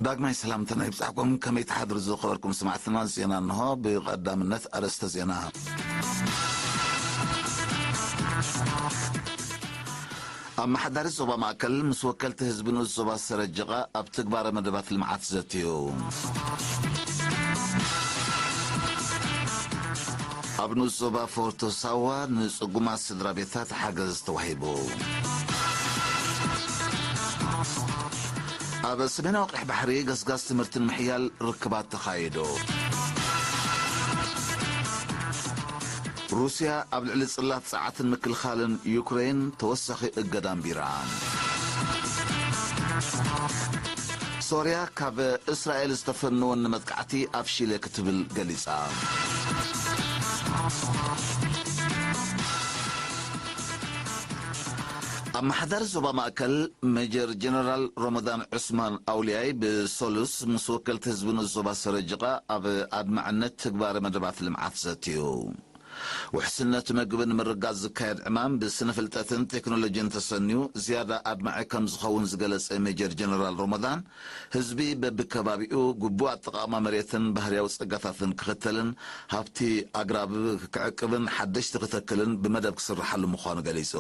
ዳግማይ ሰላምታና ይብጻሕኩም። ከመይ ትሓድሩ ዝኸበርኩም ሰማዕትና? ዜና እንሆ። ብቐዳምነት ኣርእስተ ዜና። ኣመሓዳሪ ዞባ ማእከል ምስ ወከልቲ ህዝቢ ንኡስ ዞባ ሰረጅቓ ኣብ ትግባረ መደባት ልምዓት ዘትዩ። ኣብ ንኡስ ዞባ ፎርቶ ሳዋ ንጽጉማት ስድራ ቤታት ሓገዝ ተዋሂቡ። ኣብ ሰሜናዊ ቀይሕ ባሕሪ ገስጋስ ትምህርቲ ንምሕያል ርክባት ተኻይዱ። ሩስያ ኣብ ልዕሊ ጽላት ጸዓትን ምክልኻልን ዩክሬን ተወሳኺ እገዳ ኣንቢራ። ሶርያ ካብ እስራኤል ዝተፈነወኒ መጥቃዕቲ ኣፍሺለ ክትብል ገሊጻ። ኣመሓዳሪ ዞባ ማእከል ሜጀር ጀነራል ሮመዳን ዑስማን ኣውልያይ ብሰሉስ ምስ ወከልቲ ህዝቢ ንኡስ ዞባ ሰረጅቓ ኣብ ኣድማዕነት ትግባረ መደባት ልምዓት ዘትዩ። ውሕስነት መግቢ ንምርጋጽ ዝካየድ ዕማም ብስነ ፍልጠትን ቴክኖሎጂን ተሰንዩ ዝያዳ ኣድማዒ ከም ዝኸውን ዝገለጸ ሜጀር ጀነራል ሮመዳን፣ ህዝቢ በብከባቢኡ ግቡእ ኣጠቓቕማ መሬትን ባህርያዊ ጸጋታትን ክኽተልን ሃብቲ ኣግራብ ክዕቅብን ሓደሽቲ ክተክልን ብመደብ ክስርሓሉ ምዃኑ ገሊጹ።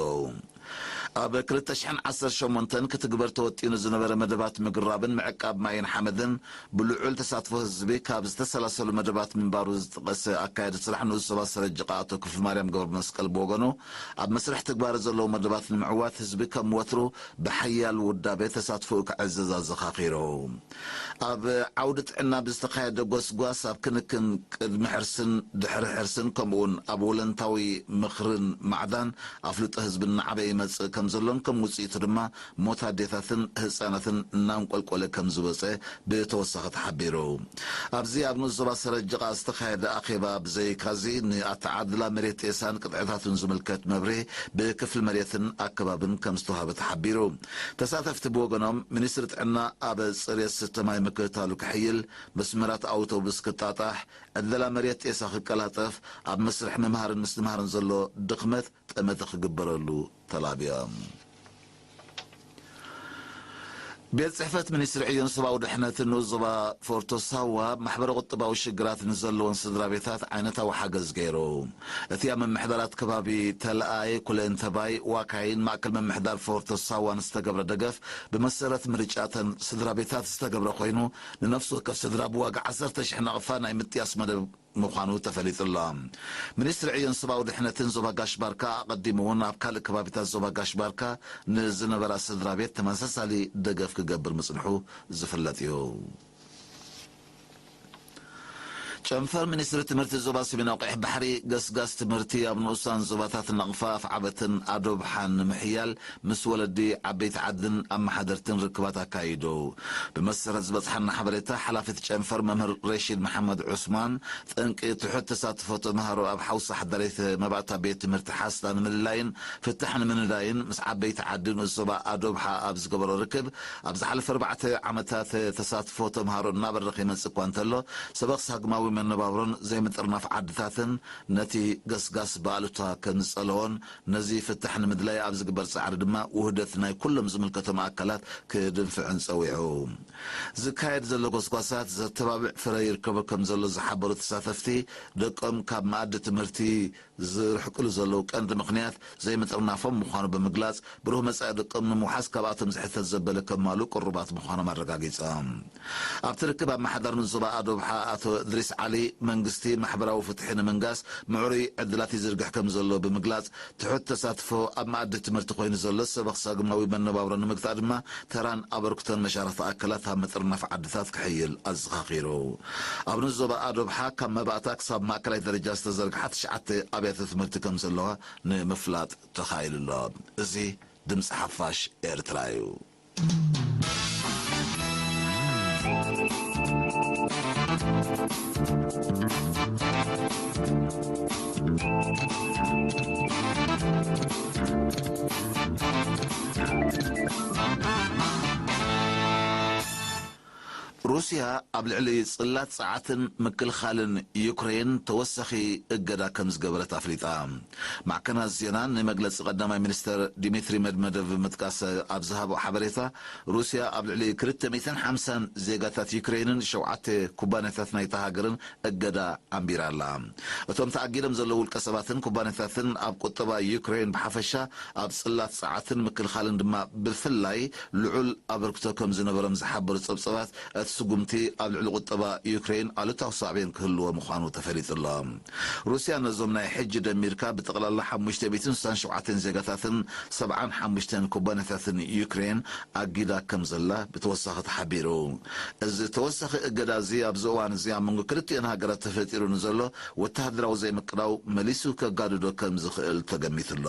ኣብ ክልተ ሽሕን ዓሰርተ ሸሞንተን ክትግበር ተወጢኑ ዝነበረ መደባት ምግራብን ምዕቃብ ማይን ሓመድን ብልዑል ተሳትፎ ህዝቢ ካብ ዝተሰላሰሉ መደባት ምንባሩ ዝጠቐሰ ኣካያዲ ስራሕ ንኡስ ዞባ ሰረጅቓ ኣቶ ክፍልማርያም ገብረመስቀል ብወገኑ፣ ኣብ መስርሕ ትግባረ ዘለዉ መደባት ንምዕዋት ህዝቢ ከም ወትሩ ብሓያል ውዳቤ ተሳትፎኡ ክዕዝዝ ኣዘኻኺሩ። ኣብ ዓውዲ ጥዕና ብዝተኻየደ ጎስጓስ ኣብ ክንክን ቅድሚ ሕርስን ድሕሪ ሕርስን ከምኡውን ኣብ ወለንታዊ ምኽርን ማዕዳን ኣፍልጦ ህዝቢ እናዓበየ ይመጽእ ከም ዘሎን ከም ውጽኢቱ ድማ ሞት ኣዴታትን ህጻናትን እናንቆልቆለ ከም ዝወጸ ብተወሳኺ ተሓቢሩ። ኣብዚ ኣብ ንኡስ ዞባ ሰረጅቓ ዝተኻየደ ኣኼባ ብዘይካዚ ንኣተዓድላ መሬት ጤሳን ቅጥዕታቱን ዝምልከት መብርሂ ብክፍሊ መሬትን ኣከባብን ከም ዝተዋሃበ ተሓቢሩ። ተሳተፍቲ ብወገኖም ሚኒስትሪ ጥዕና ኣብ ጽሬት ስተ ማይ ምክትታሉ ክሕይል፣ መስመራት ኣውቶቡስ ክጣጣሕ፣ ዕደላ መሬት ጤሳ ክቀላጠፍ፣ ኣብ መስርሕ ምምሃርን ምስትምሃርን ዘሎ ድኽመት ጠመተ ክግበረሉ ተላብዮም። ቤት ጽሕፈት ሚኒስትሪ ዕዮን ሰብኣዊ ድሕነትን ንኡስ ዞባ ፎርቶ ሳዋ ማሕበረ ቁጠባዊ ሽግራት ንዘለዎን ስድራ ቤታት ዓይነታዊ ሓገዝ ገይሩ። እቲ ኣብ ምምሕዳራት ከባቢ ተልኣይ፣ ኩለንተባይ፣ ዋካይን ማእከል ምምሕዳር ፎርቶ ሳዋን ዝተገብረ ደገፍ ብመሰረት ምርጫ እተን ስድራ ቤታት ዝተገብረ ኮይኑ፣ ንነፍሲ ወከፍ ስድራ ብዋጋ ዓሰርተ ሽሕ ናቕፋ ናይ ምጥያስ መደብ ምዃኑ ተፈሊጡ ኣሎ። ሚኒስትሪ ዕዮን ሰብኣዊ ድሕነትን ዞባ ጋሽ ባርካ ኣቐዲሙ እውን ኣብ ካልእ ከባቢታት ዞባ ጋሽ ባርካ ንዝነበራ ስድራ ቤት ተመሳሳሊ ደገፍ ክገብር ምጽንሑ ዝፍለጥ እዩ። ጨንፈር ሚኒስትሪ ትምህርቲ ዞባ ሰሜናዊ ቀይሕ ባሕሪ ገስጋስ ትምህርቲ ኣብ ንኡሳን ዞባታት ናቕፋ፣ ኣፍዓበትን ኣዶብሓን ንምሕያል ምስ ወለዲ፣ ዓበይቲ ዓድን ኣመሓደርትን ርክባት ኣካይዱ። ብመሰረት ዝበጽሓና ሓበሬታ፣ ሓላፊት ጨንፈር መምህር ሬሺድ መሓመድ ዑስማን፣ ጠንቂ ትሑት ተሳትፎ ተምሃሮ ኣብ ሓውሲ ሓዳሪት መባእታ ቤት ትምህርቲ ሓስታ ንምልላይን ፍታሕ ንምንዳይን ምስ ዓበይቲ ዓዲ ንኡስ ዞባ ኣዶብሓ ኣብ ዝገበሮ ርክብ፣ ኣብ ዝሓለፈ ኣርባዕተ ዓመታት ተሳትፎ ተምሃሮ እናበረኸ ይመጽእ እኳ እንተሎ፣ ሰበኽ ሳግማዊ መነባብሮን ዘይምጥርናፍ ዓድታትን ነቲ ገስጋስ ብኣሉታ ከም ዝጸለዎን፣ ነዚ ፍታሕ ንምድላይ ኣብ ዝግበር ጻዕሪ ድማ ውህደት ናይ ኩሎም ዝምልከቶም ኣካላት ክድንፍዕን ጸዊዑ። ዝካየድ ዘሎ ጎስጓሳት ዘተባብዕ ፍረ ይርከቦ ከም ዘሎ ዝሓበሩ ተሳተፍቲ፣ ደቆም ካብ መኣዲ ትምህርቲ ዝርሕቅሉ ዘለዉ ቀንዲ ምኽንያት ዘይምጥርናፎም ምዃኑ ብምግላጽ፣ ብሩህ መጻኢ ደቆም ንምውሓስ ካብኣቶም ዝሕተት ዘበለ ከማልኡ ቅሩባት ምዃኖም ኣረጋጊጾም። ኣብቲ ርክብ ኣመሓዳሪ ንዞባ ኣዶብሓ ኣቶ እድሪስ ዓሊ፣ መንግስቲ ማሕበራዊ ፍትሒ ንምንጋስ ምዕሩይ ዕድላት ይዝርግሕ ከም ዘሎ ብምግላጽ፣ ትሑት ተሳትፎ ኣብ መኣዲ ትምህርቲ ኮይኑ ዘሎ ሰበኽ ሳግማዊ መነባብሮ ንምግታእ ድማ ተራን ኣበርክቶን መሻርኽቲ ኣካላት ኣብ ምጥርናፍ ዓድታት ክሕይል ኣዘኻኺሩ። ኣብ ንኡስ ዞባ ኣዶብሓ ካብ መባእታ ክሳብ ማእከላይ ደረጃ ዝተዘርግሓ ትሽዓተ ኣብያተ ትምህርቲ ከም ዘለዋ ንምፍላጥ ተኻኢሉ ኣሎ። እዚ ድምፂ ሓፋሽ ኤርትራ እዩ። ሩስያ ኣብ ልዕሊ ጽላት ጸዓትን ምክልኻልን ዩክሬን ተወሳኺ እገዳ ከም ዝገበረት ኣፍሊጣ። ማዕከናት ዜና ንመግለጺ ቀዳማይ ሚኒስተር ዲሚትሪ መድመደቭ ብምጥቃስ ኣብ ዝሃቦ ሓበሬታ፣ ሩስያ ኣብ ልዕሊ ክልተ ሚእትን ሓምሳን ዜጋታት ዩክሬንን ሸውዓተ ኩባንያታት ናይታ ሃገርን እገዳ ኣንቢራ ኣላ። እቶም ተኣጊዶም ዘለዉ ውልቀ ሰባትን ኩባንያታትን ኣብ ቁጠባ ዩክሬን ብሓፈሻ፣ ኣብ ጽላት ጸዓትን ምክልኻልን ድማ ብፍላይ ልዑል ኣበርክቶ ከም ዝነበሮም ዝሓበሩ ጸብጸባት፣ እቲ ስጉምቲ ኣብ ልዕሊ ቁጠባ ዩክሬን ኣሉታዊ ሳዕቤን ክህልዎ ምዃኑ ተፈሊጡ ኣሎ። ሩስያ ነዞም ናይ ሕጂ ደሚርካ ብጠቕላላ ሓሙሽተ ሚእትን ስሳን ሸውዓተን ዜጋታትን ሰብዓን ሓሙሽተን ኩባንያታትን ዩክሬን ኣጊዳ ከም ዘላ ብተወሳኺ ተሓቢሩ። እዚ ተወሳኺ እገዳ እዚ ኣብዚ እዋን እዚ ኣብ መንጎ ክልቲኤን ሃገራት ተፈጢሩ ንዘሎ ወተሃደራዊ ዘይምቅዳው መሊሱ ከጋድዶ ከም ዝኽእል ተገሚቱ ኣሎ።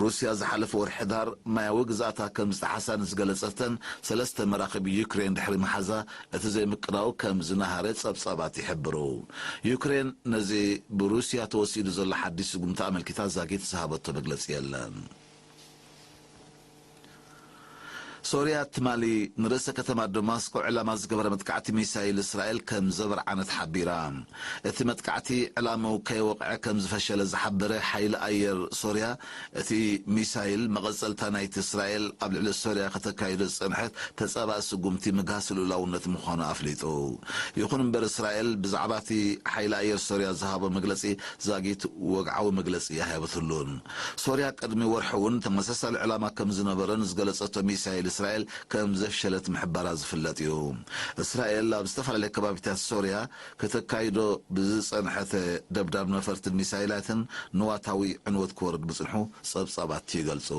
ሩስያ ዝሓለፈ ወርሒ ሕዳር ማያዊ ግዝኣታ ከም ዝጠሓሳ ንዝገለጸተን ሰለስተ መራኽብ ዩክሬን ድሕሪ ምሓዛ፣ እቲ ዘይምቅዳው ከም ዝነሃረ ጸብጻባት ይሕብሩ። ዩክሬን ነዚ ብሩስያ ተወሲዱ ዘሎ ሓድሽ ስጉምቲ ኣመልኪታ ዛጊት ዝሃበቶ መግለጺ የለን። ሶርያ ትማሊ ንርእሰ ከተማ ደማስቆ ዕላማ ዝገበረ መጥቃዕቲ ሚሳይል እስራኤል ከም ዘበርዓነት ሓቢራ። እቲ መጥቃዕቲ ዕላምኡ ከይወቕዐ ከም ዝፈሸለ ዝሓበረ ሓይሊ ኣየር ሶርያ፣ እቲ ሚሳይል መቐጸልታ ናይቲ እስራኤል ኣብ ልዕሊ ሶርያ ከተካይዶ ዝጸንሐት ተጻባኢ ስጉምቲ ምግሃስ ልኡላውነት ምዃኑ ኣፍሊጡ። ይኹን እምበር እስራኤል ብዛዕባ እቲ ሓይሊ ኣየር ሶርያ ዝሃቦ መግለጺ ዛጊት ወግዓዊ መግለጺ ኣይሃበትሉን። ሶርያ ቅድሚ ወርሒ እውን ተመሳሳሊ ዕላማ ከም ዝነበረን ዝገለጸቶ ሚሳይል እስራኤል ከም ዘፍሸለት ምሕባራ ዝፍለጥ እዩ። እስራኤል ኣብ ዝተፈላለየ ከባቢታት ሶርያ ከተካይዶ ብዝጸንሐተ ደብዳብ ነፈርትን ሚሳይላትን ንዋታዊ ዕንወት ክወርድ ምጽንሑ ጸብጻባት ይገልጹ።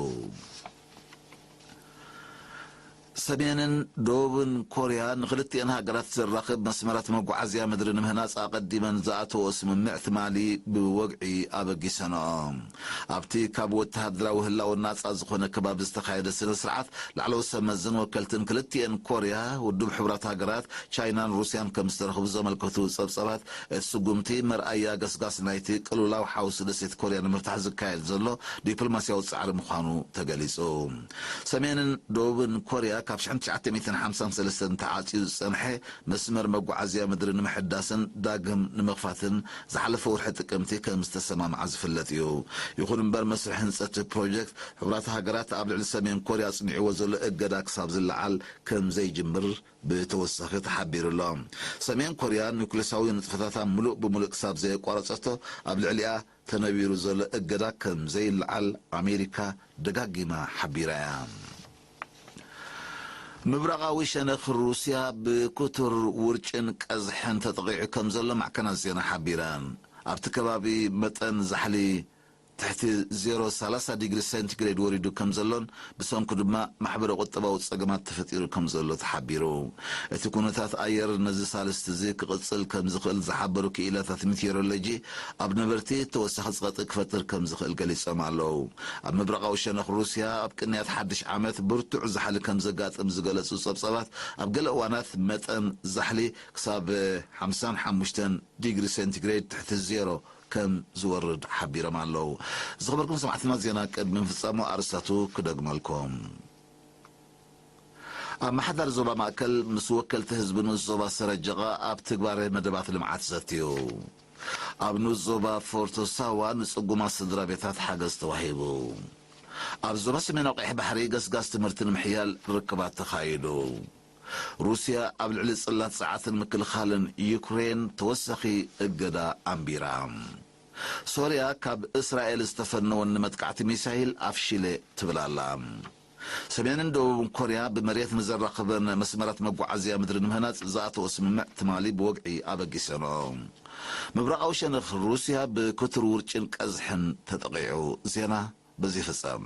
ሰሜንን ደቡብን ኮርያ ንኽልቲኤን ሃገራት ዘራኽብ መስመራት መጓዓዝያ ምድሪ ንምህናጽ ኣቐዲመን ዝኣተወኦ ስምምዕ ትማሊ ብወግዒ ኣበጊሰንኦ። ኣብቲ ካብ ወተሃደራዊ ህላወ ናጻ ዝኾነ ከባቢ ዝተኻየደ ስነ ስርዓት፣ ላዕለዎት ሰብ መዝን ወከልትን ክልቲኤን ኮርያ፣ ውድብ ሕቡራት ሃገራት፣ ቻይናን ሩስያን ከም ዝተረኽቡ ዘመልከቱ ጸብጻባት፣ እቲ ስጉምቲ መርኣያ ገስጋስ ናይቲ ቅልውላው ሓውሲ ደሴት ኮርያ ንምፍታሕ ዝካየድ ዘሎ ዲፕሎማስያዊ ጻዕሪ ምዃኑ ተገሊጹ። ሰሜንን ደቡብን ኮርያ ካብ ሽሕን ትሽዓተ ሚእትን ሓምሳን ሰለስተን ተዓጽዩ ዝጸንሐ መስመር መጓዓዝያ ምድሪ ንምሕዳስን ዳግም ንምኽፋትን ዝሓለፈ ወርሒ ጥቅምቲ ከም ዝተሰማምዓ ዝፍለጥ እዩ። ይኹን እምበር መስርሕ ህንጸት ፕሮጀክት ሕቡራት ሃገራት ኣብ ልዕሊ ሰሜን ኮርያ ኣጽኒዕዎ ዘሎ እገዳ ክሳብ ዝለዓል ከም ዘይጅምር ብተወሳኺ ተሓቢሩ ኣሎ። ሰሜን ኮርያ ኒውክሌሳዊ ንጥፈታታ ምሉእ ብምሉእ ክሳብ ዘየቋረጸቶ ኣብ ልዕሊኣ ተነቢሩ ዘሎ እገዳ ከም ዘይለዓል ኣሜሪካ ደጋጊማ ሓቢራ እያ። ምብራቓዊ ሸነኽ ሩስያ ብክቱር ውርጭን ቀዝሕን ተጠቒዑ ከም ዘሎ ማዕከናት ዜና ሓቢረን። ኣብቲ ከባቢ መጠን ዛሕሊ ትሕቲ ዜሮ ሰላሳ ዲግሪ ሴንቲግሬድ ወሪዱ ከም ዘሎን ብሰንኩ ድማ ማሕበረ ቁጠባዊ ጸገማት ተፈጢሩ ከም ዘሎ ተሓቢሩ። እቲ ኩነታት ኣየር ነዚ ሳልስቲ እዚ ክቕጽል ከም ዝኽእል ዝሓበሩ ክኢላታት ሜቴዎሮሎጂ ኣብ ነበርቲ ተወሳኺ ጸቕጢ ክፈጥር ከም ዝኽእል ገሊጾም ኣለዉ። ኣብ ምብራቓዊ ሸነኽ ሩስያ ኣብ ቅንያት ሓድሽ ዓመት ብርቱዕ ዛሕሊ ከም ዘጋጥም ዝገለጹ ጸብጻባት ኣብ ገለ እዋናት መጠን ዛሕሊ ክሳብ ሓምሳን ሓሙሽተን ዲግሪ ሴንቲግሬድ ትሕቲ ዜሮ ከም ዝወርድ ሓቢሮም ኣለዉ። ዝኸበርኩም ሰማዕትና ዜና ቅድሚ ምፍጻሙ ኣርእስታቱ ክደግመልኩም። ኣመሓዳሪ ዞባ ማእከል ምስ ወከልቲ ህዝቢ ንኡስ ዞባ ሰረጀቓ ኣብ ትግባረ መደባት ልምዓት ዘትዩ። ኣብ ንኡስ ዞባ ፎርቶ ሳዋ ንጽጉማት ስድራ ቤታት ሓገዝ ተዋሂቡ። ኣብ ዞባ ሰሜናዊ ቀይሕ ባሕሪ ገስጋስ ትምህርቲ ንምሕያል ርክባት ተኻይዱ። ሩስያ ኣብ ልዕሊ ጽላት ጸዓትን ምክልኻልን ዩክሬን ተወሳኺ እገዳ ኣንቢራ። ሶርያ ካብ እስራኤል ዝተፈነወኒ መጥቃዕቲ ሚሳይል ኣፍሺለ ትብል ኣላ። ሰሜንን ደቡብን ኮርያ ብመሬት ንዘራኽበን መስመራት መጓዓዝያ ምድሪ ንምህናጽ ዝኣተወ ስምምዕ ትማሊ ብወግዒ ኣበጊሰንኦ። ምብራቓዊ ሸነኽ ሩስያ ብክቱር ውርጭን ቀዝሕን ተጠቒዑ። ዜና በዚ ይፍጸም።